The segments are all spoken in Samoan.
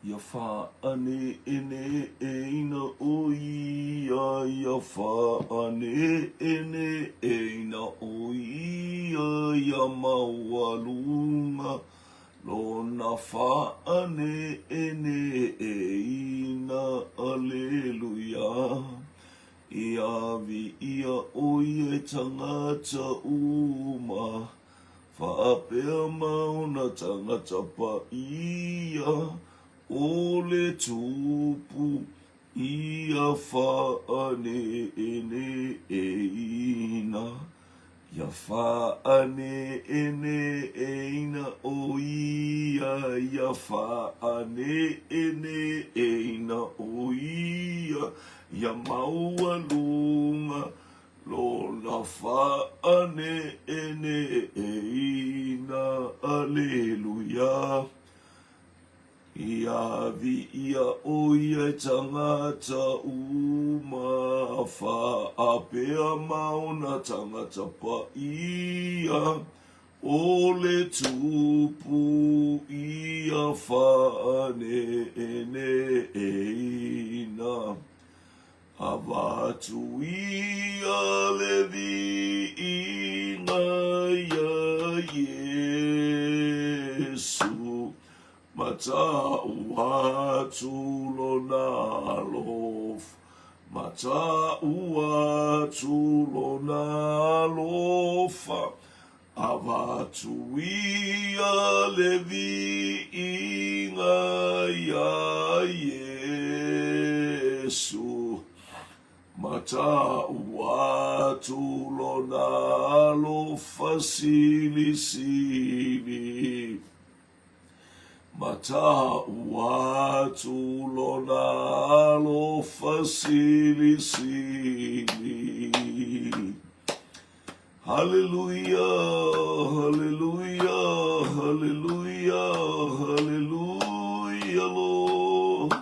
Ia faaneneeina o ia, ia faaneneeina o ia, ia maualuga lona faaneneeina. Aleluia. Ia viia o ia e tagata uma, Faapea ma ona tagata paia o le Tupu ia faaneneeina, ia faaneneeina o ia, ia faaneneeina o ia, ia maualuga Lona faaneneeina, Aleluia. Ia viia o ia e tagata uma, faapea ma ona tagata paia, o le Tupu ia faaneneeina. Avatu ia le viiga iā Iesu, Ma tau atu lona alofa, Ma tau atu lona alofa, Avatu ia le viiga iā Iesu, Ma tau atu lona alofa silisili. Ma tau atu lona alofa silisili. Haleluia, haleluia, haleluia, haleluia, Lord.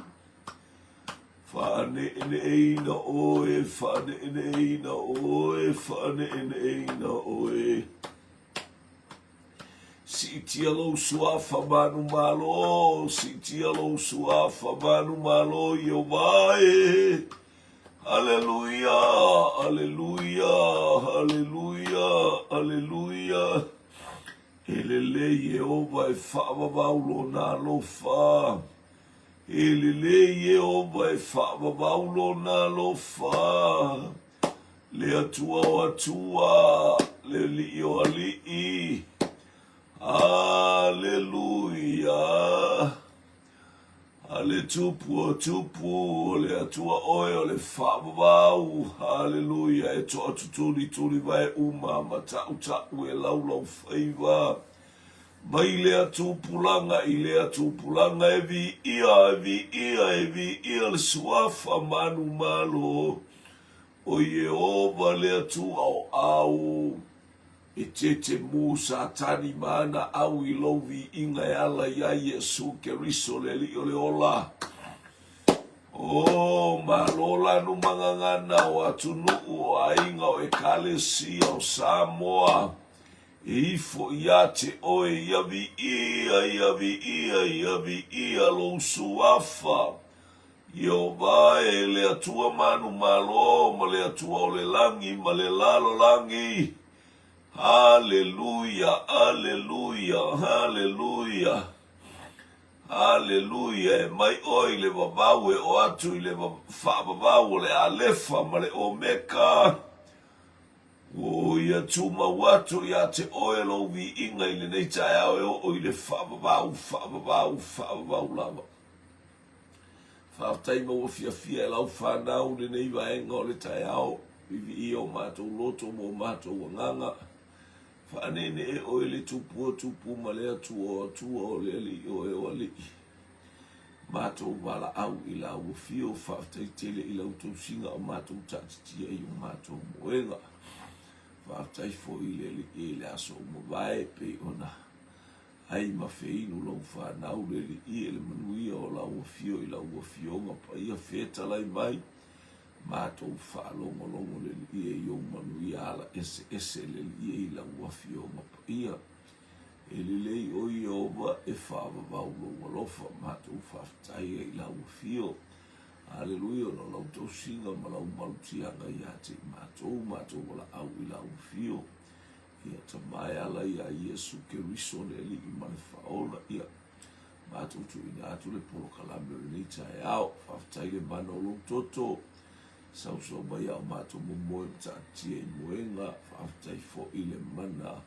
Faaneʻeneʻeina ʻoe, faaneʻeneʻeina ʻoe, faaneʻeneʻeina ʻoe. Siitia lou suafa manumalo, siitia lou suafa manumalo, Ieova e. Aleluia, aleluia, aleluia, aleluia. E lelei Ieova e faavavau lona alofa. E lelei Ieova e faavavau lona alofa. Le Atua o Atua, le Alii o Alii. Aleluia. A le Tupu o Tupu, o le Atua oe o le faavavau. Haleluia, e toatutuli tulivae uma ma taʻutaʻu e laulau faiva. Mai lea tupulaga i lea tupulaga e viia, e viia, e viia le Suafa manumalo o Ieova le Atua o au. E tetemu Satani ma ana au i lou viiga e ala iā Iesu Keriso le Alii o le ola. O, malo lanu magagana o atunuu o aiga o Ekalesia o Samoa e ifo iā te oe ia viia, ia viia, ia viia lou suafa. Ieova e le Atua manumalo ma le Atua o le lagi ma le lalolagi. Haleluia, aleluia, haleluia, haleluia. E mai ʻoe i le vavau e oo atu i le faavavau o le Alefa ma le Omeka. Ua ia tumau atu iā te ʻoe lou viiga i lenei taeao e oo i le faavavau, faavavau, faavavau lava. Faafetai ma ua fiafia e lau fanau lenei vaega o le taeao, viviia o matou loto ma o matou agaga. Faaneenee oe le Tupu o Tupu ma le Atua o Atua o le Alii oe o Alii. Matou valaau i lau afio, faafetai tele i lau tausiga o matou taatitia i o matou moega. Faafetai foi i le Alii i le aso ua mavae pei ona ai ma feinu lau fanau le Alii e le manuia o lau afio i lau afioga paia fetalai mai matou faalogologo le Alii e i ou manuia ala eseese le Alii e i lau afioga paia. E lelei ʻoe Ieova e faavavau lou alofa, matou faafetai ai i lau afio. Aleluia, ona o lau tausiga ma lau malutiaga ia te i matou, matou valaau i lau afio. Ia Tama e ala iā Iesu Keriso le Alii ma le Faaola, ia matou tuuina atu le polokalame o lenei taeao. Faafetai le mana o lou toto, sausau mai a o matou momoe ma taatia i moega. Faafetai foi le mana.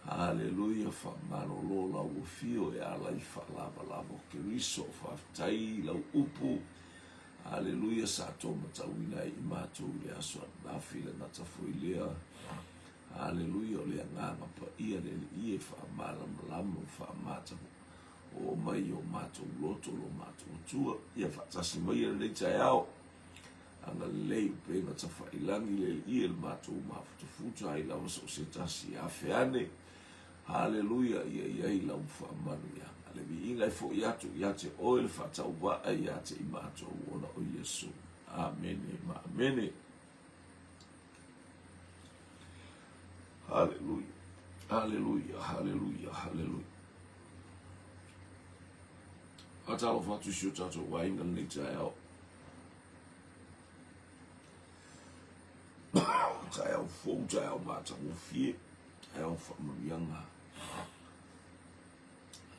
Haleluia, faamalolo lau afio e ala i faalavalava o Keriso. Faafetai i lau upu. Haleluia, sa to matauina ai i matou i le aso ananafi, le gata foi lea. Haleluia, o le Agaga Paia le Alii e faamalamalama ma faamata oo mai i o matou loto lo matou Atua. Ia faatasi mai lenei taeao. Agalelei upega tafailangi le Alii e le matou mafutafuta ai lava so o se tasi e afe ane. Haleluia, ia i ai lau faamanuiaga. Le viiga e foi atu ia te oe le faatauvaa ia te i matou ona o Iesu. Amene ma amene. Haleluia, haleluia, haleluia, haleluia. Faatalofa atu i si o tatou aiga lenei taeao. Taeao fou, taeao matagofie, taeao faamanuiaga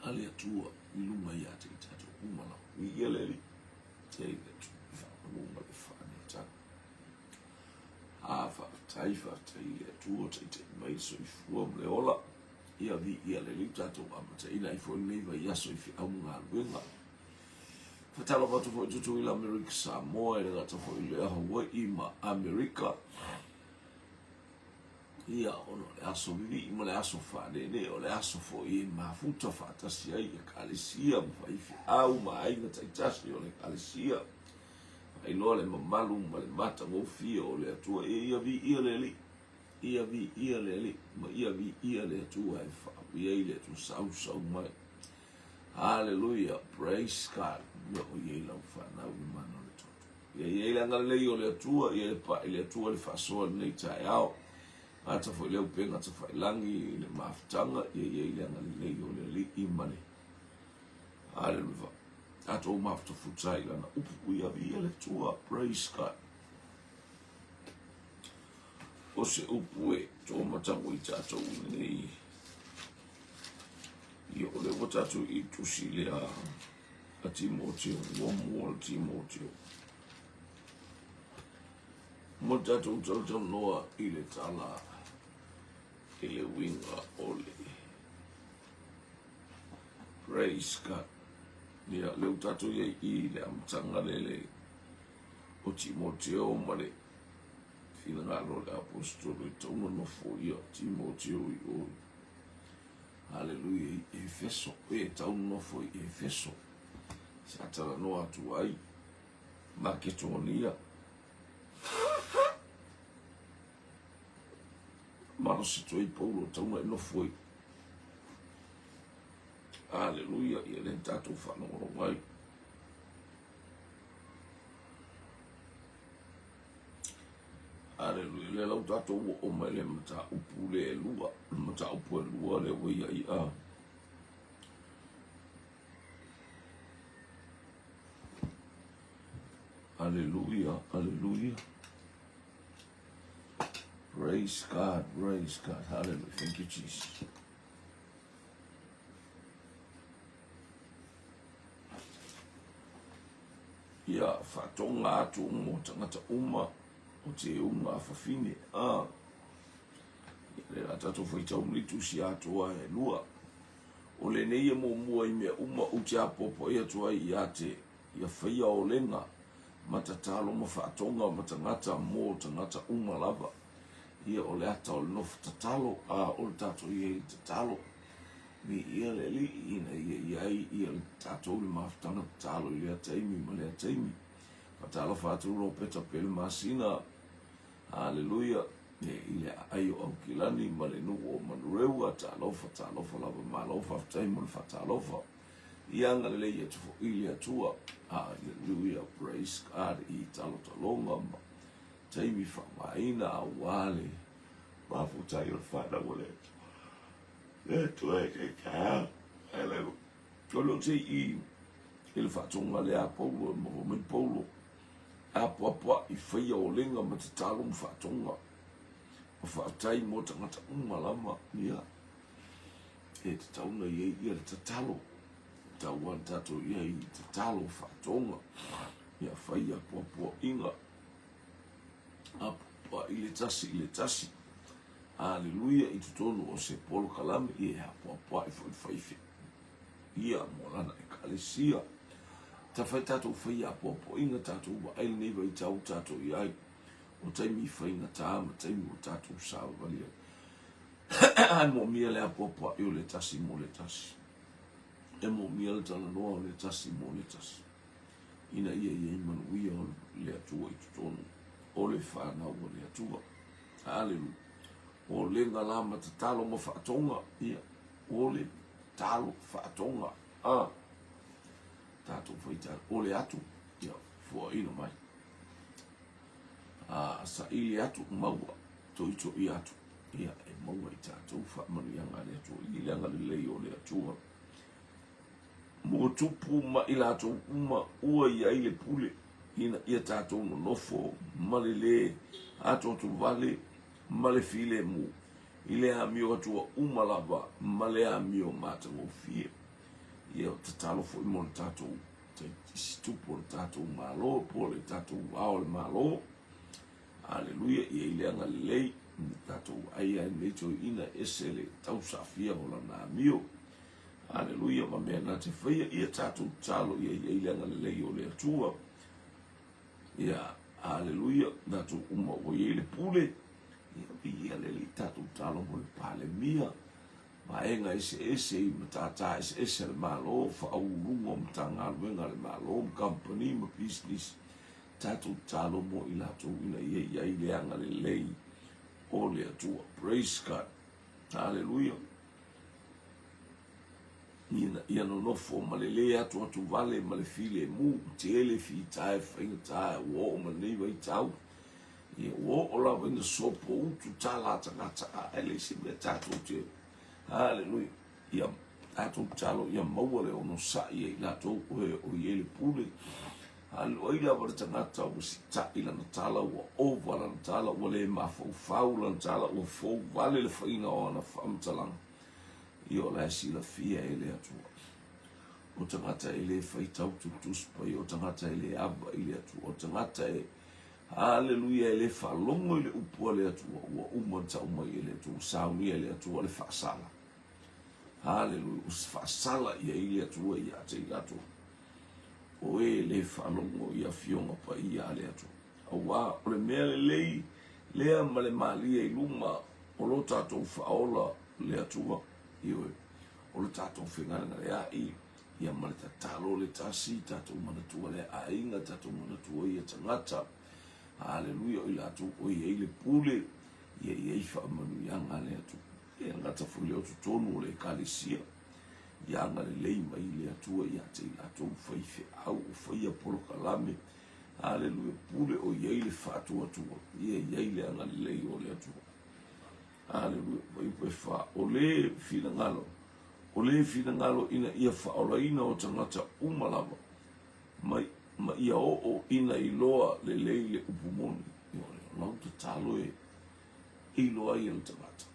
a le Atua i luga ia te i tatou uma lava. Viia le Alii, e i le Atua, faamanu ma le faaneetaga. A faafetai, faafetai i le Atua, taitai mai le soifua ma le ola. Ia viia le Alii, tatou amataina ai foi lenei vaiaso i feau ma galuega. Faatalofa atu foi Tutuila, Amerika Samoa, e le gata foi i lea Hawaii ma Amerika. Ia, ona o le aso vivii ma le aso faaneenee, o le aso foi e mafuta faatasi ai ekalesia ma faifeau ma aiga taitasi o le ekalesia. Faailoa le mamalu ma le matagofie o le Atua. Ia, ia viia le Alii, ia viia le Alii, ma ia viia le Atua e faaui ai le Atua sausau mai. Hallelujah, praise God. Ia o i ai lau fanau i mana o le toto. Ia i ai le agalelei o le Atua, ia e paʻi le Atua le faasoa i lenei taeao. Gata foi le upega tafailangi i le mafutaga, ia i ai le agalelei o le Alii ma le Hallelujah. Tatou mafutafuta i lana upu, ia viia le Atua, praise God. O se upu e tō matago i tātou i lenei. Ia o lea ua tatou i tusi lea a Timoteo, muamua o Timoteo. Mo tatou talatalanoa i le tala i le uiga o le Praise God. Ia, lea ua tatou i ai i le amataga le le o Timoteo ma le finagalo o le aposetolo i tauna nofo ia Timoteo i o Haleluia i Efeso, e tau nofo i Efeso. Sa talanoa atu ai Maketonia. Malosi atu ai Paulo tauna e nofo i Haleluia, ia lea tatou faalogologo ai. Aleluia. Lea la ua tatou oo mai le mataupu le e lua. Le mataupu e lua lea ua ia i a. Aleluia, aleluia. Praise God, praise God. Hallelujah. Thank you, Jesus. Ia faatoga atu mo tagata uma o te unga fafine. A, ia le la tatou faitau mli tusi atoa e lua. O lenei e muamua i mea uma ou te apoapoai atu ai ia te ia faia olega ma tatalo ma faatoga ma tagata mo tagata uma lava. Ia o le ata o le nofo tatalo, a o le tatou i ai tatalo. Viia le Alii ina ia i ai ia le tatou le mafutaga tatalo i lea taimi ma lea taimi. Faatalofa atu Ropeta Pele Masina, Haleluia, i le aai o Aukilani ma le nuu o Manureua, talofa, talofa lava, malo faafetai mo le faatalofa. Ia agalelei atu foi le Atua, Haleluia, praise God, i talotaloga ma taimi faaaogaina aua le mafuta ai o le fanau a le Atua. Le Atua e te taeao. Aleluia. O le o te i i le faatoga le a Paulo e maua mai Paulo apoapoaʻi faia olega ma tatalo ma faatoga ma faafetai mo tagata uma lava ia e tatau ona i ai ia le tatalo tatau lava ona tatou i ai i tatalo faatoga ia faia apoapoaʻiga apoapoaʻi le tasi i le tasi aleluia i totonu o se polokalame ia e apoapoaʻi foi le faifeau ia mo lana ekalesia. Ta fai tatou faia apoapoaiga tatou vaai lenei vaitau tatou i ai o taimi faigata ma taimi ua tatou savavali ai. Ae moomia le apoapoai o le tasi mo le tasi. E moomia le talanoa o le tasi mo le tasi. Ina ia i ai manuia o le Atua i totonu o le fanau a le Atua. Aleluia. O lega la ma tatalo ma faatoga, ia, o le talo faatoga, a, tatou faitalo, o le atu, ia, fuaina mai. A, saili atu, maua, toitoi atu, ia, e maua i tatou faamanuiaga a le Atua, i le agalelei o le Atua. Mo tupu ma i latou uma ua i ai le pule, ina ia tatou nonofo ma le lē atoatovale ma le filemu, i le amio atua uma lava ma le amio matagofie. Ia tatalo foi mo le tatou isi tupu o le tatou Malo, po o le tatou ao o le Malo. Aleluia, ia i le agalelei, na tatou ai ai nei toeaiina ese le tausaafia o lana amio. Aleluia, ma mea na te faia, ia tatou tatalo ia i ai le agalelei o le Atua. Ia, aleluia, tatou uma ua i ai le pule, ia viia le Alii, tatou tatalo mo le Palemia, vaega eseese i matata eseese a le Malo, faauluuluga o Matagaluega a le Malo, ma kamupani ma pisinisi, tatou tatalo mo i latou ina ia i ai le agalelei o le Atua. Praise God. Aleluia. Ina ia nonofo ma le lē atuatuvale ma le filemu, tele fita e faigata ua oo ma lenei vaitau. Ia ua oo lava ina sopo utu tala a tagata ae leai se mea tatou te Haleluia. Ia tatou tatalo ia maua le onosai e i latou o e o i ai le pule. Haleluia. Ai lava le tagata ua sita'i lana tala, ua ova lana tala, ua le mafaufau lana tala, ua fou vale le faiga o ana faamatalaga. Ia o la e silafia e le Atua. O tagata e le faitau Tusi Paia, o tagata e le ava i le Atua, o tagata e Haleluia e le faalogo i le upu a le Atua, ua uma ona tau mai e le Atua, ua saunia e le Atua le faasala. Haleluia, ua faasala i ai le Atua ia te i latou. O e le faalogo i afioga paia a le Atua. Auā o le mea lelei lea ma le malie i luma o lo tatou faaola le Atua, ioe, o le tatou fegalegaleaʻi, ia ma le tatalo le tasi, tatou manatua le aiga, tatou manatua ia tagata, aleluia, o i latou o i ai le pule, ia i ai faamanuiaga a le Atua. E gata foi lea o totonu o le Ekalesia, ia agalelei mai le Atua ia te i latou faifeau o faia polokalame, Aleluia, pule o i ai le faatuatua, ia i ai le agalelei o le Atua. Aleluia, fuaiupu e fa, o le finagalo, o le finagalo ina ia faaolaina o tagata uma lava, ma, ma ia oo ina iloa lelei le upu moni. O lau tatalo e iloa ai e le tagata.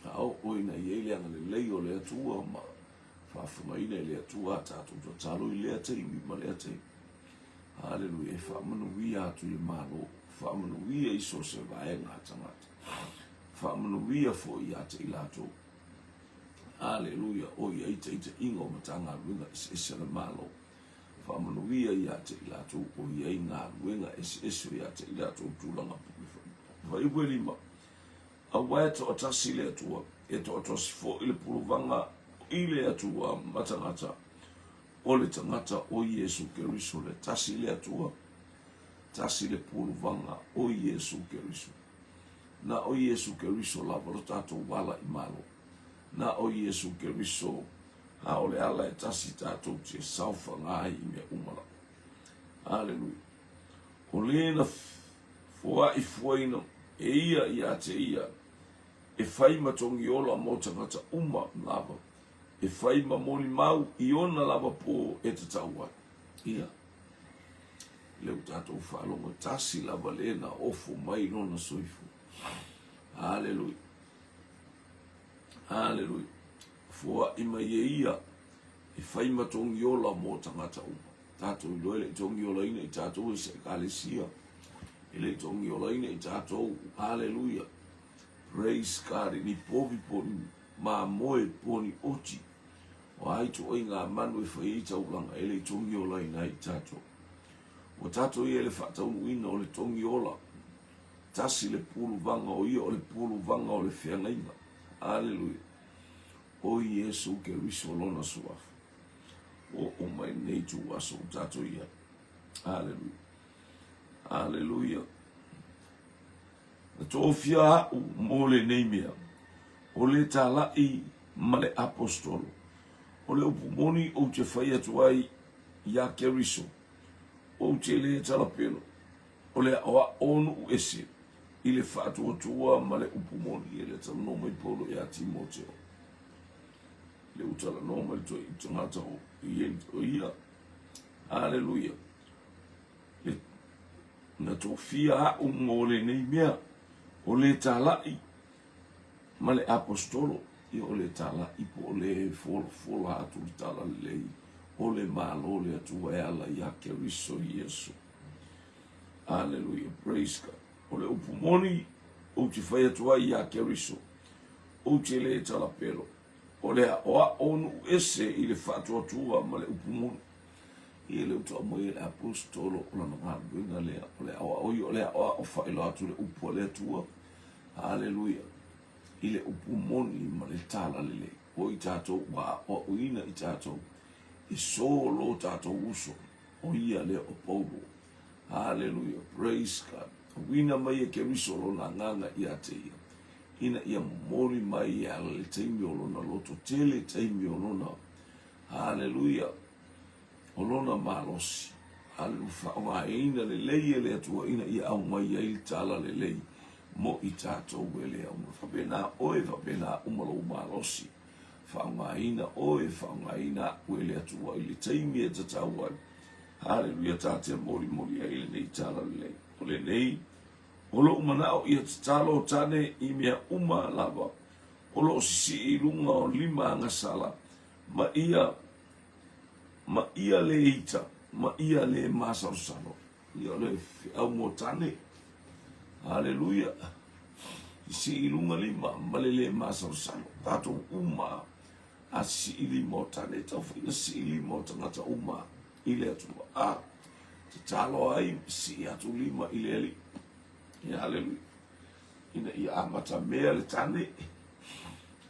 A oo ina i ai le agalelei o le Atua ma faafofogaina e le Atua a tatou tatalo i lea taimi ma lea taimi. Haleluia, e faamanuia atu i le Malo, faamanuia i so o se vaega a tagata, faamanuia foi ia te i latou. Haleluia, o i ai taitaiga o Matagaluega eseese a le Malo, faamanuia ia te i latou o i ai galuega eseese o ia te i latou tulaga pule. Fuaiupu e 5, Aua e toatasi le Atua, e toatasi foi le puluvaga i le Atua ma tagata, o le tagata o Iesu Keriso, le tasi le Atua, tasi le puluvaga o Iesu Keriso. Na o Iesu Keriso lava lo tatou ala i malo. Na o Iesu Keriso a o le ala e tasi tatou te saofaga ai i mea uma lava. Aleluia. O le na foai fuaina e ia ia te ia. E fai ma togiola mo tagata uma lava, e fai ma molimau i ona lava pō e tatau ai. Ia, lea ua tatou faalogo e tasi lava le na ofo mai lona soifua. Haleluia. Haleluia. Foai mai e ia e fai ma togiola mo tagata uma. Tatou iloa e le i togiolaina i tatou e se ekalesia. E le i togiolaina i tatou. Haleluia. Praise God. I ni povi po ni mamoe po ni oti. O a ituaiga manu e fai ai taulaga e le i togiolaina ai i tatou. Ua tatou i ai le faataunuuina o le togiola. Tasi le puluvaga o ia o le puluvaga o le feagaiga. Aleluia. O Iesu Keriso lona suafa. Ua oo mai lenei ituaso ua tatou i ai. Aleluia. Aleluia. Na tofia a'u mo lenei mea, o le tala'i ma le Aposetolo. O le upu moni ou te fai atu ai iā Keriso, ou te lē talapelo, o le aʻoaʻo nuʻu ese i le faatuatua ma le upu moni. E le talanoa mai Paulo iā Timoteo, le ua talanoa mai le tagata o ia. Aleluia. Le Na tofia a'u mo lenei mea, o le tala'i ma le Aposetolo, ia o le tala'i po o le folafola atu le talalelei o le Malo o le Atua e ala iā Keriso Iesu. Aleluia, praise God. O le upu moni ou te fai atu ai iā Keriso, ou te lē talapelo, o le aʻoaʻo nuʻu ese i le faatuatua ma le upu moni. Ia lea ua tau mai e le Aposetolo o lana galuega lea, o le aʻoaʻo ia, o le aʻoaʻo faailoa atu le upu a le Atua. Haleluia! I le upu moni ma le tala lelei. O i tatou ua aʻoaʻoina i tatou e solo tatou uso, o ia lea o Paulo. Haleluia! Praise God! Uina mai e Keriso lona agaga ia te ia, ina ia momoli mai e ala le taimi o lona loto tele, taimi o lona Haleluia! O lona malosi. Haleluia! Faaaogaina lelei e le Atua ina ia aumai ai le tala lelei mo i tatou e le auma. Faapena oe, faapena uma lou malosi. Faaaogaina oe, faaaogaina a'u e le Atua i le taimi e tatau ai. Haleluia! Ta te molimoli ai lenei tala lelei. O lenei, o lo'u mana'o ia tatalo tane i mea uma lava o lo o sisii i luga o lima agasala ma ia, ma ia lē ita, ma ia lē masalosalo. Ia o le feau mo tane. Haleluia. Sisii i luga lima ma le lē masalosalo. Tatou uma a sisii lima o tane, tau fai na sisii lima o tagata uma i le Atua. A tatalo ai, sisii atu lima i le Alii. Ia haleluia. Ina ia amata mea le tane,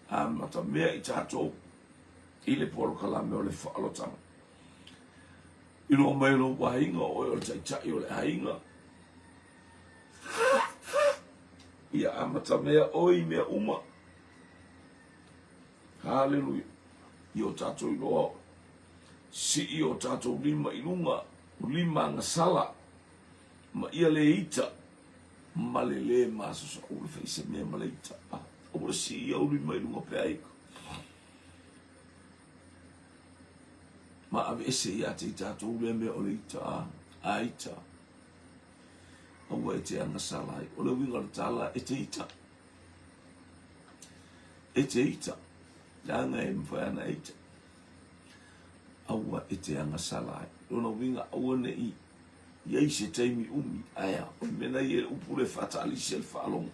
amata mea i tatou i le polokalame o le faaolotaga. Iloa mai lou aiga o oe o le taitai o le aiga. Ia amata mea oe i mea uma. Haleluia. I o tatou iloa, sii o tatou lima i luga, o lima agasala, ma ia le ita ma le lē masoso aua le fai se mea ma le ita aua le sii au lima i luga pe a ika ma aveese ia te i tatou lea mea o le ita a ita aua e te agasala ai o le uiga o le tala e te ita e te ita leaga e mafai ana e ita aua e te agasala ai lona uiga aua ne i I ai se taimi umi, aea, o le mea na ia e upu le faataalisi a le faalogo,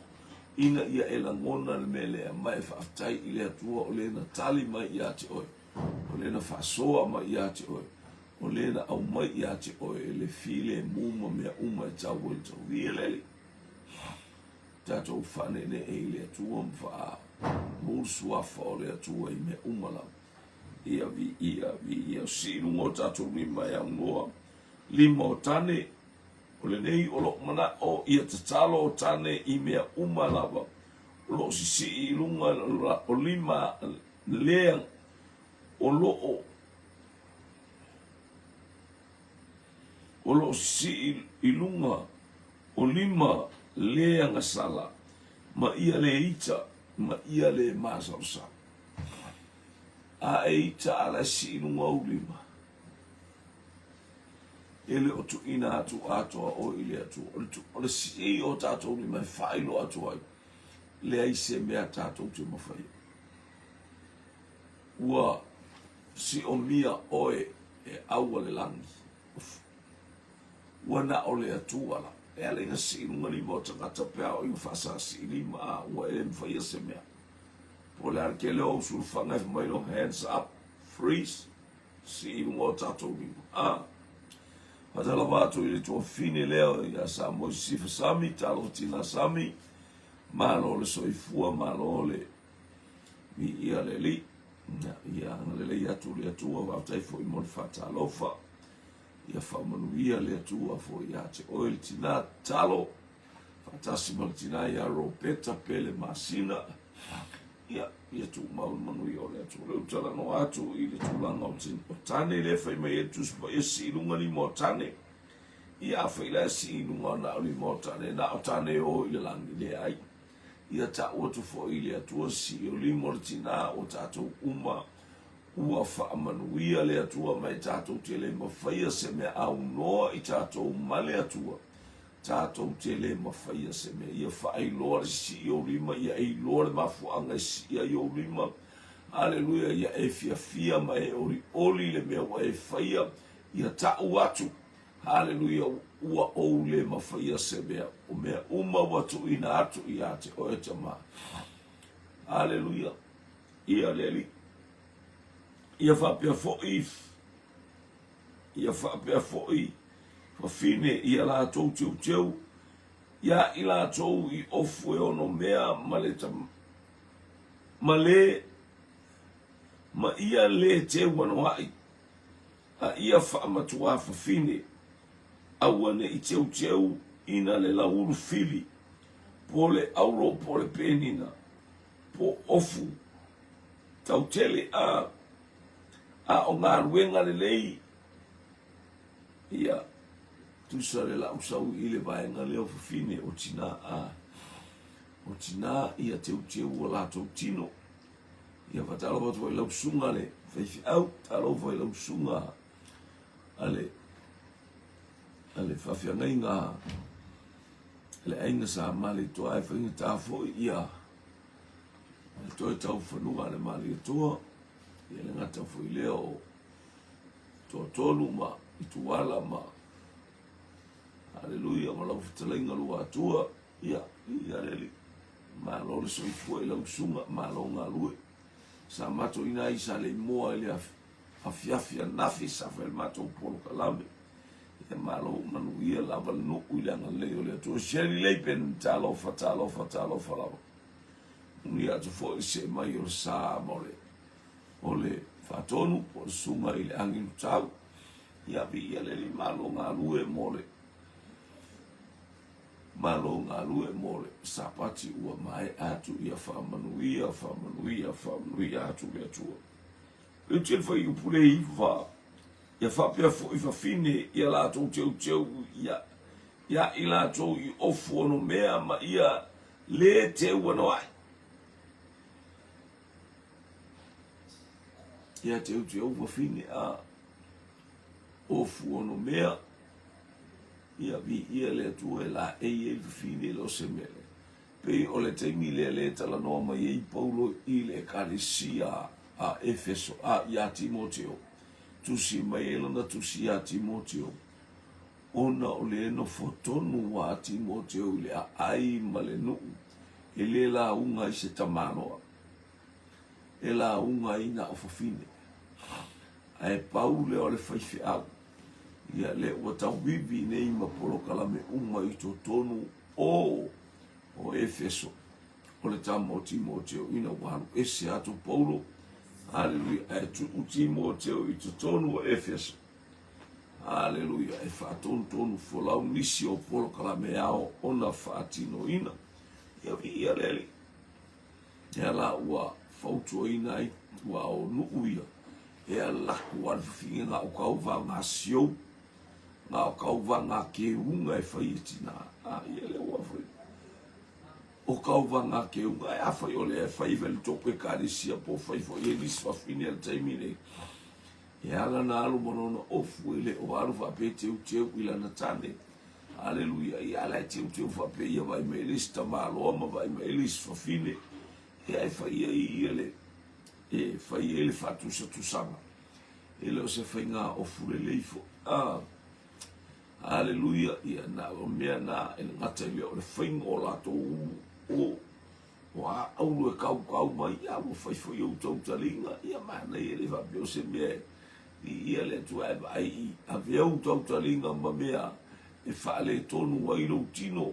ina ia e lagona le mea lea, ma e faafetai i le Atua o le na tali mai ia te oe, o le na faasoa mai ia te oe, o le na aumai ia te oe le filemu ma mea uma e tau ai le tauvi e le Alii. Tatou faaneenee i le Atua ma faamu le suafa o le Atua i mea uma lava. Ia viia, viia, sii i luga o tatou lima e aunoa Lima o tane, o lenei o lo'u mana'o ia tatalo o tane i mea uma lava o lo'o sisii i luga o lima lea o lo'o o lo'o sisii i luga o lima le agasala ma ia le ita. Ma ia le masalosalo. A e ita ala e sii i luga ou lima, e le o tuuina atu atoa oe i le Atua. O le, o le sii o tatou lima e faailoa atu ai, leai se mea tatou te mafaia. Ua siomia oe e au a le lagi. Ua na o le Atua la. E ala ina sii luga lima o tagata pe a oo ina faasasii lima, a ua e le mafaia se mea. Po o le a le tele o au sulufaga e fai mai loa, hands up, freeze, sii i luga o tatou lima. A. Faatalofa atu i le tuafafine lea ia Samoa i Sisifa Sami, talofa tina Sami, malo le soifua, malo le viia le Alii. Ia agalelei atu le Atua, faafetai foi mo le faatalofa. Ia faamanuia le Atua foi ia te oe le tina, tatalo faatasi ma le tina ia Ropeta Pele Masina. Ia, ia tumau le manuia o le Atua. Lea ua talanoa atu i le tulaga o, o tane lea fai mai ai le Tusi Paia, sii i luga lima o tane. Ia afai la e sii i luga na o lima o tane, na o tane e o i le lagi, leai. Ia tau atu foi i le Atua sii o lima o le tina ua tatou uma ua faamanuia le Atua ma e tatou te le mafaia se mea aunoa i tatou ma le Atua. Tatou te le mafaia se mea. Ia faailoa le sii ou lima, ia e iloa le mafuaaga e sii ai ou lima. Aleluia, ia e fiafia ma e olioli i le mea ua e faia. Ia tau atu, Aleluia, ua ou le mafaia se mea, o mea uma ua tuuina atu ia te oe Tama. Aleluia, ia le Alii. Ia faapea foi, ia faapea foi fafine ia latou teuteu ia i latou i ofu e ono mea ma le ma le ma ia le teu anoa'i a ia faamatuā fafine aua ne i teuteu ina le lauulu fili po le auro po le penina po ofu tautele a a o galuega lelei Ia, tusa le lau sau i le vaega lea o fafine, o tina a, o tina ia teuteu ua latou tino. Ia faatalofa atu foi i lau susuga le faifeau, talofa i lau susuga a le, a le faafeagaiga a le aiga sa Malietoa e faigata foi ia le toe tau fanua a le Malietoa, ia le gata foi lea o Toatolu ma Ituala ma Haleluia ma lau fetalaiga Luatua ia ia le Alii malo le soifua i lau susuga malo galue sa matou ina ai sa leimoa i le afiafi anafi sa fai le matou polokalame ia malo manuia lava le nuu i le agalelei o le Atua. Shirley Lapen talofa talofa talofa lava manuia atu foi le see mai o le sa ma o le o le faatonu po o le susuga i le agelu tau. Ia viia le Alii malo galue mo le malo galue mo le sapati ua maea atu ia faamanuia faamanuia faamanuia atu le Atua. Leuti le fuaiupu le 9 ia faapea foi fafine ia latou teuteu ia ia i latou i ofu ono mea ma ia le teu anoa'i. Ia teuteu fafine a ofu ono mea ia viia le Atua e laei ai le fafine i le o se mea lea. Pei o le taimi lea lea e talanoa mai ai Paulo i le ekalesia a Efeso, a iā Timoteo, tusi mai ai lana tusi iā Timoteo, ona o le nofo tonu a Timoteo i le aai ma le nuu, e le lauga ai se tamaloa, e lauga ai na o fafine. Ae pau lea o le faifeau, ia lea ua tauivi nei ma polokalame uma i totonu o o Efeso, o le tama o Timoteo, ina ua alu ese atu Paulo, haleluia, ae tuu Timoteo i totonu o Efeso. Haleluia, e faatonutonu folau nisi o polokalame ao ona faatinoina. Ia viia le Alii. Lea la ua fautuaina ai ua o nuu ia e alaku a le fafine na o kau va ngā siou na o kau va ngā kēunga e whai e tina. A ia lea ua whai. O ka ovaga keuga e afai o lea e fai le tou ekalesia po o fai foi e nisi fafine a le taimi nei. E ala na alu ma lona ofu e le o alu faapea e teuteu i lana tane. Aleluia. Ia ala e teuteu faapea ia vaai mai le isi tamaloa ma vaai mai le isi fafine. Ia e fai ai ia le e fai ai le faatusatusaga. E le o se faiga ofu lelei foi. Ah. Aleluia! Ia, na o mea na e le gata i lea o le faiga o latou o o a aulu e kaukau mai, ia ua fai foi ou tautaliga, ia manaia le faapea o se mea i ia le Atua e vaai i avea ou tautaliga ma mea e faaletonu ai lou tino,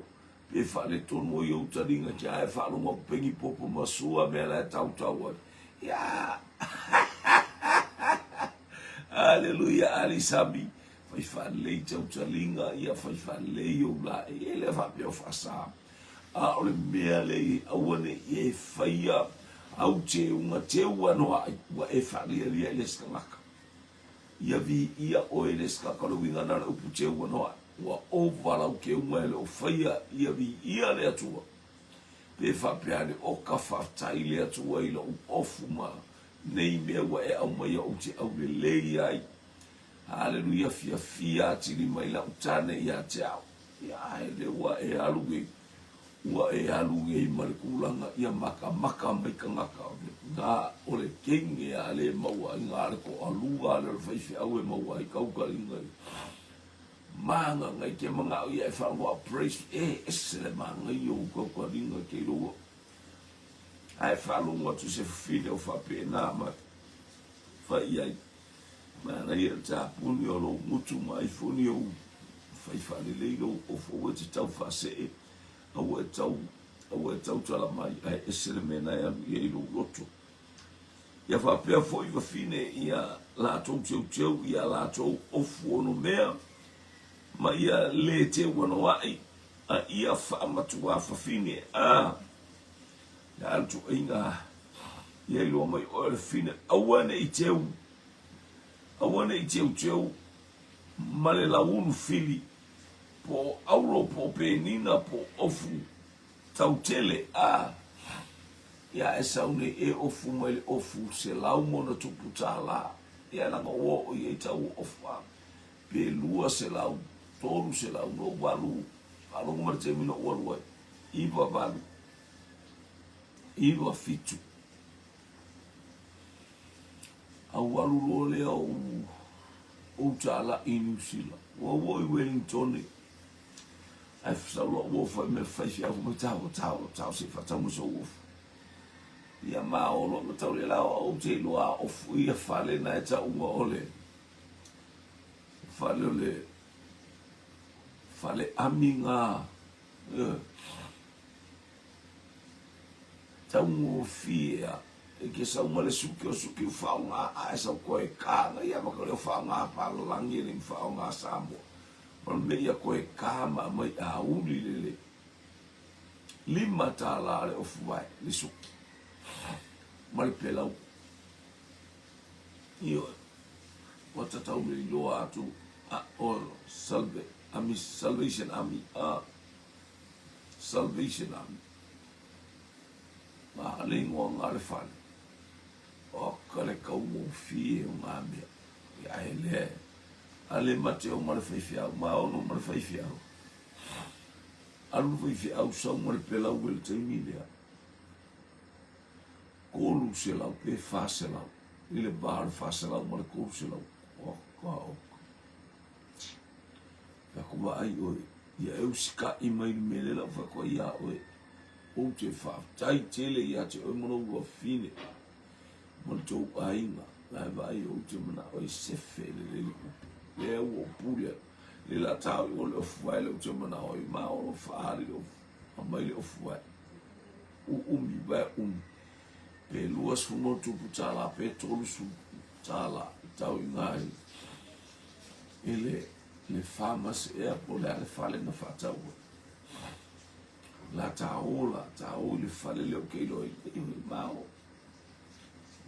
pe faaletonu ai ou taliga kia ae faalogo atu pengi popo ma sua mea la e tautau ai. Ia! Aleluia, ali sami. Fai faalelei tautaliga, ia fai faalelei ou laei, e le faapea o faasa. A o le mea lea i aua ne i e faia au teuga teu anoaʻi, ua e faalialia i le isi tagata. Ia viia oe i le isi tagata, o le uiga lena o le upu teu anoaʻi. Ua ova lau teuga e le o faia, ia viia le Atua. Pe faapea ane, oka faafetai le Atua i lou ofu ma nei mea ua e aumaia ou te aulelei ai. Haleluia fiafia atili mai lau tane ia te au. Ia ae le ua e alu nei, ua e alu nei ma le tulaga ia makamaka mai tagata o le na o le kenge a le maua ai na le toalua le o le faifeau e maua ai kaukaliga i manga ngai ke manao ia e whaangoa praise e ese le manga i ou kaukaliga ke iloa ae whaalongo atu se fafine o whapena ma whai ai Manaia le tapuni o lou gutu ma aifoni ou fai faalelei lou ofo aua e te tau faasee, aua e tau, aua e tautala mai, ae ese le mea na e alu i ai lou loto. Ia faapea foi fafine ia latou teuteu ia latou ofu onomea, ma ia le teu anoaʻi, a ia faamatuā fafine, a ia alu tuaiga ia iloa mai oe o le fine, aua ne i teu, aua ne i teuteu ma le lauulu fili, po o auro, po o penina, po o ofu tautele, a ia e sau nei e ofu mai le ofu $100+, ia leaga ua oo i ai tau o ofu, a pe 200, 300, na ou alu, faalogo mai le taimi na ou alu ai, 98, 97. Au alu loa lea o ou tālai i Niu Sila. Ua oo i Wellington, ae sau loa ua fai mai faifeau mai tau tau tau se i faatau mai sou ofu. Ia ma o loa ma tau le la o ou te iloa a ofu ia fale na e tauga o le fale o le fale ami ngā. Taugofie a e ke sau ma le suki o suki u whaonga a e sau koe ka nga ia maka leo whaonga palalangi e le whaonga Samoa. Ma le mea ia koe ka ma mai a uli lele. $5 le ofu vae le suki. Ma le pelau. Ioe. Ua tatau le iloa atu a o salve, ami, Salvation Army, a Salvation Army. Ngā le ingoa ngā le fale. O ka le kaugofie o ngā mea. Ia e le, a le mate o ma le faifeau, ma ono ma le faifeau. Alu le faifeau sau ma le pelau e le taimi lea. 300 pe 400 i le va o le 400 ma le 300. O ka o. Ka ku vaai oe, ia e usikaʻi mai le mea lea lau whakoa iā oe. Ou te faafetai tele ia te oe ma lou luafine ma le tou aiga. Ae vaai ou te manao e sefe lelei le kupu. Lea ua ou pule atu. Le la tau i o le ofu vae le ou te manao ai ma o lo faali le ofu. Aumai le ofu vae. Uumi vae umi. Pe $20 pe $30 i tau i ngā i le le pharmacy ea po o le a le fale na faatau ai. La ta o la ta o i le fale lea ou te iloa i mao.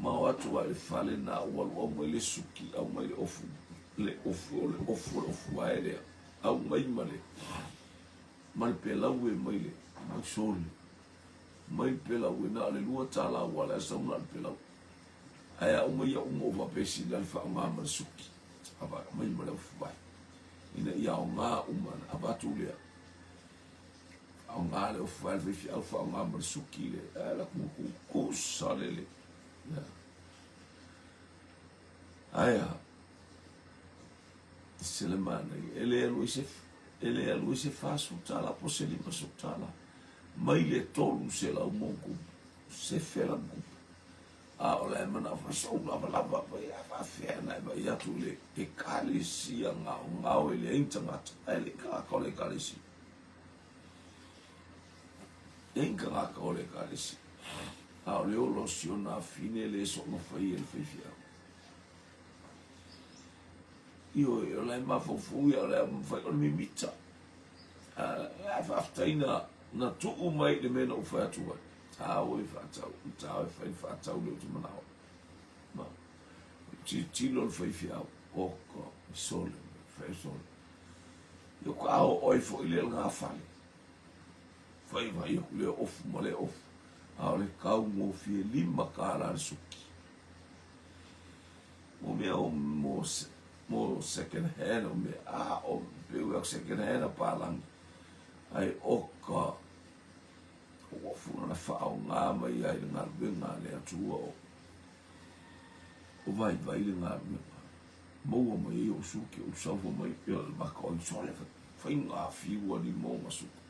Mao atu a i le fale na ou alu aumai le suki, aumai le ofu, le ofu o le ofu o le ofu ae lea. Aumai ma le ma le pelau e mai le mai soli. Mai le pelau e na o le $2 aua o le a sau na o le pelau. Ae a uma ia uma ou faapea sili la le faaaoga ma le suki. Aumai ma le ofu vai ina ia aoga uma ona avatu lea. Faaaoga le ofu vai a le faifeau, faaaoga ma le suki le ae la kukusa lele. Ae a se le manaia e le alu ai se e le alu ai se $40 po o se $50 mai le 300 ma ona tupu sefe la tupu a o la e manao fai sou lavalava fai a faafefea ona e vaai atu i le ekalesia gaogao e leai ni tagata ae leai ni tagata o le ekalesia leai ni tagata o le ekalesia a o le ola o si ona afine le soona faia e le faifeau Ioe, o la e mafaufau ia, o le a mafai ona mimita. Ae faafetai na, na tuu mai i le mea na ou fai atu ai. Tao e faatau, tao e fai le faatau lea ou te manao. Ma, tilotilo le faifeau, oka, sole, fai sole. Ia ka oo ai foi le lena fale. Fai vai aku lea ofu ma lea ofu. A o le kaugofie $5 le suki. Mo mea o mo, mo second hand o mea a o pe ua second hand a palangi ai oka ua funa na whaonga mai ai le galuega a le Atua o o vaivai le galuega maua mai ai ou suki ou saufa mai pea o le maka o sole faiga fiu ali mo ma suki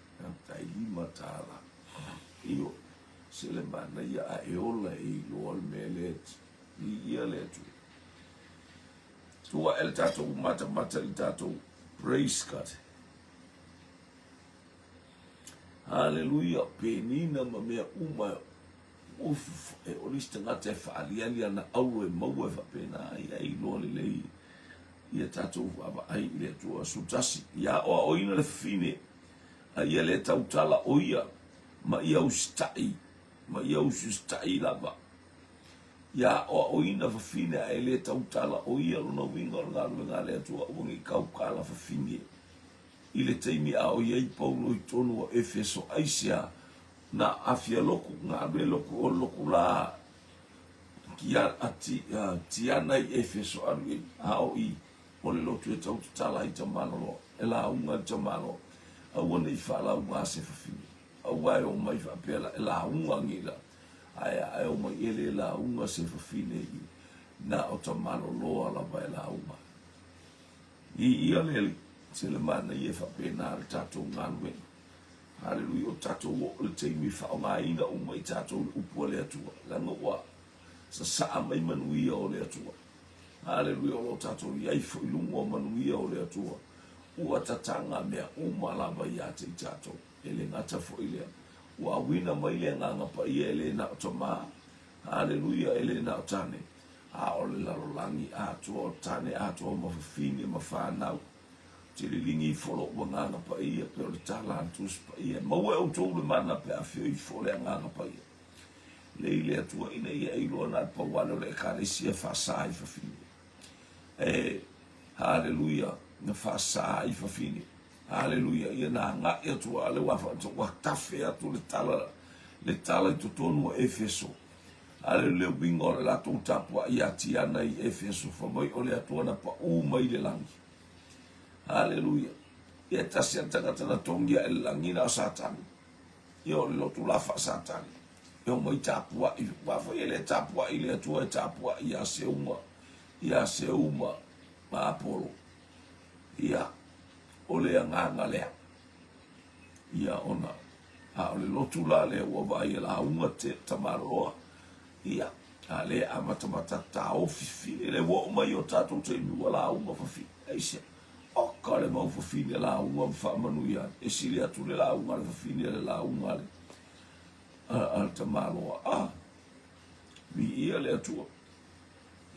tai $5 io se le manaia a e ola e iloa le mea lea Viia le Atua. Tuu ae le tatou matamata i le tatou praise God. Haleluia, penina ma mea uma uf, e ole se tagata e faaliali ana auro e maua e faapena ai ai iloa lelei ia tatou vaavaai i le Atua. 11, ia aoaoina le fafine a ia le tautala o ia ma ia usitai, ma ia usiusitai lava. Ia aoaoina fafine a e le tautala o ia lona uiga o le galuega a le Atua aua ne i tautala fafine. I le taimi a o i ai Paulo i totonu o Efeso, aisea na aafia lotu galue lotu o lotu la kia a ti, a, Tiana i Efeso alu i a o i o le lotu e tau tatala ai tamaloloa, e lauga i le tamaloa, aua ne i faalauga se fafine. Aua e omai faapea la, e lauga nei la, Ae a e omai e le lauga se fafine i na o tamaloloa lava e lauga. I ia le Alii, se le manaia e faapena le tatou galuega. Haleluia, o tatou oo le taimi e faaaogaina uma i tatou le upu a le Atua, leaga ua sasaa mai manuia o le Atua. Haleluia, o lo o tatou i ai foi luga o manuia o le Atua. Ua tataga mea uma lava ia te i tatou. E le gata foi lea, ua auina mai le Agaga Paia e le na o Tama, haleluia, e le na o tane, a o le lalolagi atoa o tane atoa ma fafine ma fanau. Ou te liligi ifo lou Agaga Paia pei o le tala a le Tusi Paia, e maua e outou le mana pe a afio ifo le Agaga Paia. Lei le Atua ina ia e iloa na o le pau lea o le Ekalesia e faasa ai fafine. E, haleluia, na faasa ai fafine. Haleluia, ia na agai atu a le ua ua tafe atu le tala, le tala i totonu o Efeso. Haleluia, le uiga o le latou tapuai ia Tiana i Efeso, fai mai o le Atua na paʻū mai le lagi. Haleluia. Ia tasi a le tagata na togia e le lagi na o Satani. Ia o le lotu la faa-Satani. E omai tapuai, ua fai e le tapuai le Atua e tapuai ia Seuma, ia Seuma ma Apolo. Ia, o le agaga lea. Ia ona, a o le lotu la lea ua vaai e lauga te tamaloloa, ia, a le amatamata taofi fine, le ua oo mai o tatou taimi ua lauga fafine. Aisea? Oka le mau fafine lauga ma faamanuia ai. E sili atu le lauga a le fafine le lauga a le, a, a le tamaloa. Ah, viia le Atua.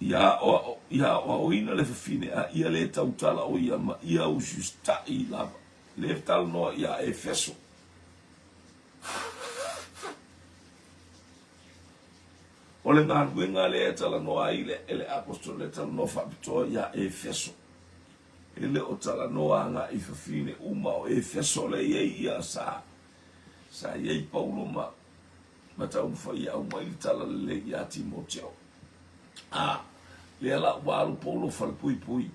Ia aoao, ia aoaoina le fafine a ia le tautala o ia ma ia usiusitaʻi lava. Le talanoa ia Efeso. O le galuega lea e talanoa ai le, e le apostola le talanoa faapitoa ia Efeso. E le o talanoa agai i fafine uma o Efeso lea i ai ia sa, sa i ai Paulo ma. Ma taumafai e aumai le tala lelei ia Timoteo. A, lea la ua alu Paulo falepuipui,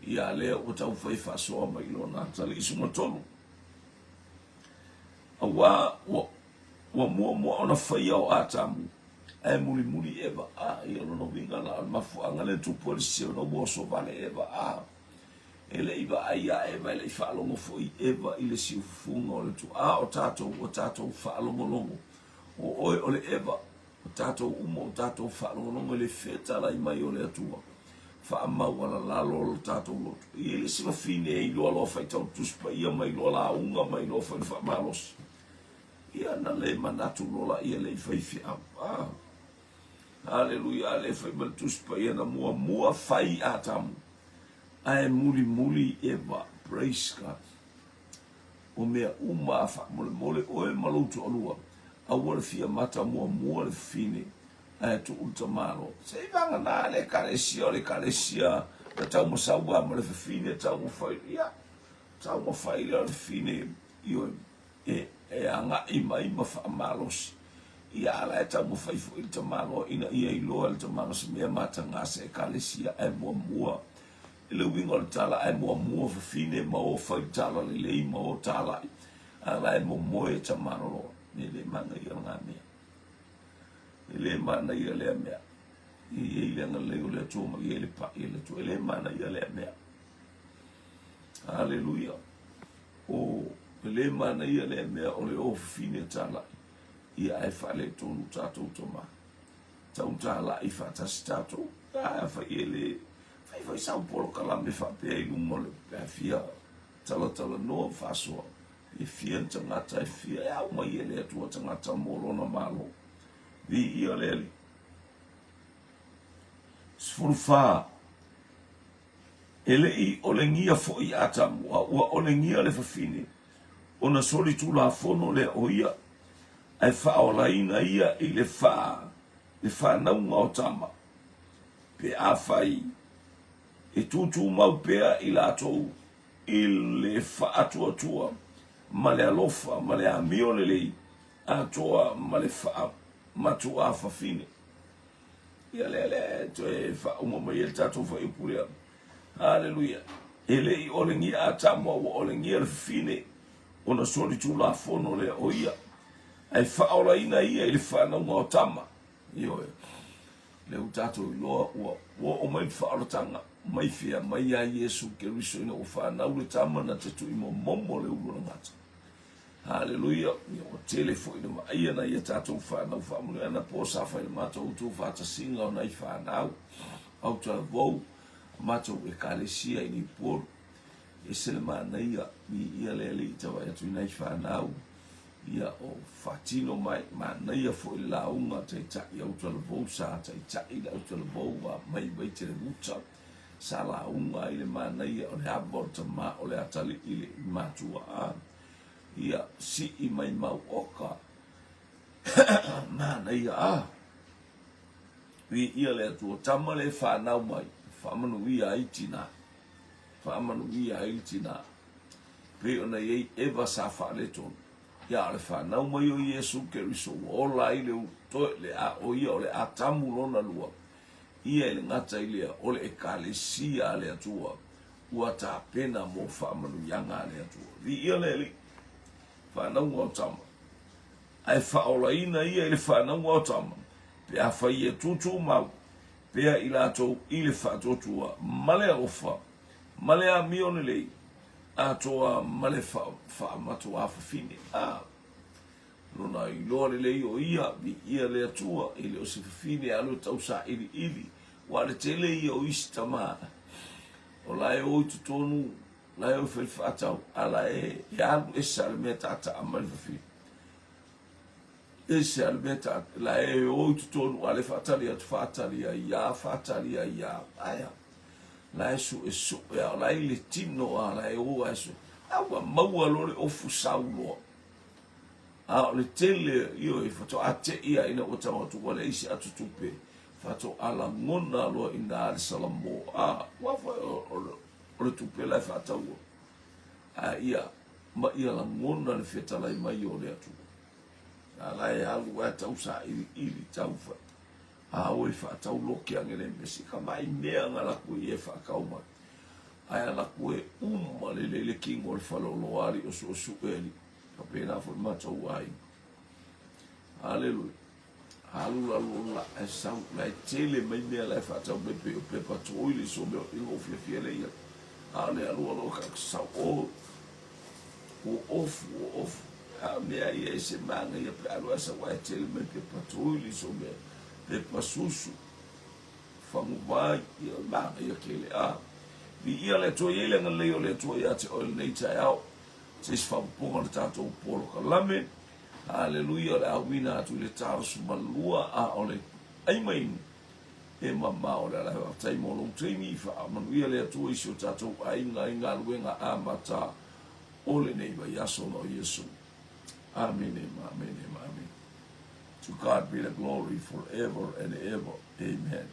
ia lea ua taumafai e faasoa mai i lona atalii sugatolu. Auā ua, ua muamua ona faia o Atamu, ae mulimuli Eva. A, ia o lona uiga la, o le mafuaaga lea na tupu ai le sese ona ua oso vale Eva. A, e le i vaai ia Eva, e le i faalogo foi Eva i le siufufuga o le Atua. A o tatou, ua tatou faalogologo, o oe o le Eva, O tatou uma o tatou faalogologo i le fetalai mai o le Atua, faamaualalalo lo tatou loto. E i ai le isi fafine e iloa loa faitau le Tusi Paia ma iloa lauga ma iloa foi le faamalosi. Ia na le manatu loa laia le i fai feau. Ah. Haleluia, a le fai mai le Tusi Paia na muamua fai Atamu, ae mulimuli Eva. Praise God. O mea uma a faamolemole oe ma lou toalua, aua le fia mata muamua le fafine, ae tuu le tamaloa. Se i vagana le ekalesia o le ekalesia na taumasau lava ma le fafine taumafai, ia, taumafai lea o le fafine, ioe, e, e agai mai ma faamalosi. Ia, a la e taumafai foi le tamaloa ina ia iloa e le tamaloa se mea mataga se ekalesia ae muamua I le uiga o le tala, ae muamua fafine ma o fai tala lelei ma o talai, a la e momoe e tamaloloa. E le manaia lena mea. E le manaia lea mea. E i ai le agalelei o le Atua ma i ai le pai o le Atua. E le manaia lea mea. Aleluia. O, e le manaia lea mea o le o fafine talai. Ia ae faaletonu tatou tama. Tau talai faatasi tatou. A fai e le Fai foi sau polokalame faapea i luma o le pe a fia talatalanoa ma faasoa, e fia ni tagata e fia e au mai e le Atua tagata mo lona Malo. Viia le Alii. 14 E le i olegia foi Atamu, a ua olegia le fafine, ona solitulafono lea o ia, ae faaolaina ia i le fa, le fanauga o tama. Pe afai e tutumau pea i latou i le faatuatua ma le alofa ma le amio lelei atoa ma le faamatuafafine. Ia lea lea e toe faauma mai ai le tatou fuaiupu lea. Haleluia. E le i olegia Atamu a ua olegia le fafine ona solitulafono lea o ia, ae faaolaina ia i le fanauga o tama. Ioe. Lea ua tatou iloa ua oo mai le faaolataga mai fea mai ia Iesu Keriso ina ua fanau le tama na te tui momomo le ulu o le gata. Haleluia! Ia ua tele foi le vaaia nai a tatou fanau faamolemole anapo sa fai le matou tuufaatasiga o nai fanau autalavou a matou ekalesia i Niupolu. Ese le manaia, viia le Alii te vaai atu i nai fanau Ia o faatino mai, manaia foi le lauga taitai autalavou sa taitai le autalavou a mai Vaitelevuta sa lauga ai le manaia o le ava o le tama o le atalii le matua a ia sii mai mau oka manaia a viia le Atua tama le fanau mai faamanuia ai tina faamanuia ai le tina pei ona i ai Eva sa faaletonu. Ia, a o le fanau mai o Iesu Keriso ua ola ai le toe, le a, o ia o le Atamu lona lua, ia e le gata i lea, o le Ekalesia a le Atua ua tapena mo faamanuiaga a le Atua. Viia le Alii, fanauga o tama, ae faaolaina ia i le fanauga o tama, pe afai ia tutumau pea i latou i le faatuatua ma le alofa ma le amio lelei atoa ma le faamatuafafine. A lona iloa lelei o ia, viia le Atua, e le o se fafine e alu e tausailiili, ua le tele ia o isi tama, o la e o i totonu, la e o i fai faatau, a la e alu ese a le mea taataa mai le fafine. Ese a le mea ta, la e o i totonu, a le faatali atu, faatali ai ia, faatali ai ia, aea. La e suesue a, o la e i le tino a, la e o a e sue. A ua maua loa le ofu sau loa. A o le tele, ioe, faatoa tei a ina ua tau atu ua leai se ato tupe, faatoa lagona loa i ina le salamo. A, ua foi o le tupe la e faataua. A ia, ma ia lagona le fetalai mai o le Atua. A la e alu ae tau sailiili tau fai. A oi faatau loke age le mea si ka mai mea nga laku i e faatau mai. Ae ala ku e uma lelei le kino o le fale o lo ali o suesuʻe ali. Faapena foi le matou aiga. Aleluia. Alu la alu la ae sau la e tele mai mea la e faatau mai pei o pepa toili so mea ina ua fiafia lea ia. A o le alu alu ka sau o ua ofu ua ofu. A mea ia e se manaia pe alu ae sau ae tele mai pepa toili so mea pepa susu faguvai ia manaia tele a. Viia le Atua e i ai le agalelei o le Atua ia te oe i lenei taeao. Se isi faaopoopoga o le tatou polokalame. Haleluia, o le a uina atu i le 42, a o le ai mai e mamao le ala. Faafetai mo lou taimi, faamanuia le Atua i si o tatou aiga i galuega amata o lenei vaiaso ona o Iesu. Amene ma amene ma amene. To God be the glory forever and ever. Amen.